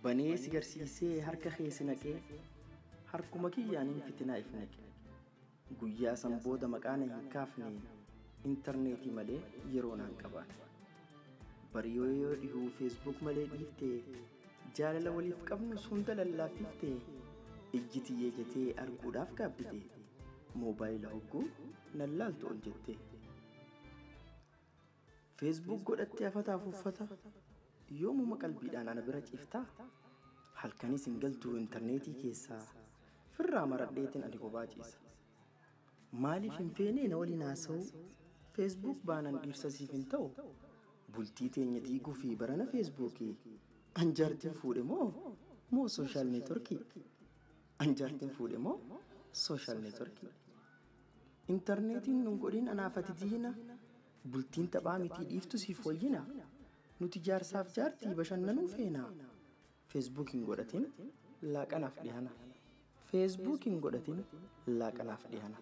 Banee si garsiisee harka kee si naqee harkuma kiyyaaniin fitinaa if naqe. Guyyaa san booda maqaa na hin kaafne intarneetii malee yeroo naan qabaanne. Barii yoo dhihuu Facebook malee dhiiftee jaalala waliif qabnus hunda lallaaffifte ijji tiyyee jetee arguudhaaf gaabbite moobaayila hogguu nan laaltu ol jette. Facebook godhattee afataaf uffata yoomuma qalbiidhaan ana bira ciiftaa? Halkanis hin galtuu intarneetii keessaa firraa maradheetiin ani kophaa ciisa. Maaliif hin feenee na waliin haasa'u? Facebook baanan dhiirsa siif hin ta'u? Bultii teenya diiguu fi barana Feesbuukii. An jaartiin fuudhe moo sooshaal neetworkii? An jaartiin fuudhe moo sooshaal neetworkii? Intarneetiin nun godhin anaaf ati diina. Bultiin taphaa mitii dhiiftu siif wayyina. Nuti jaarsaaf jaartii bashannanuu feena. Facebook hin godhatin laaqanaaf dhihana. Facebook hin godhatin laaqanaaf dhihana.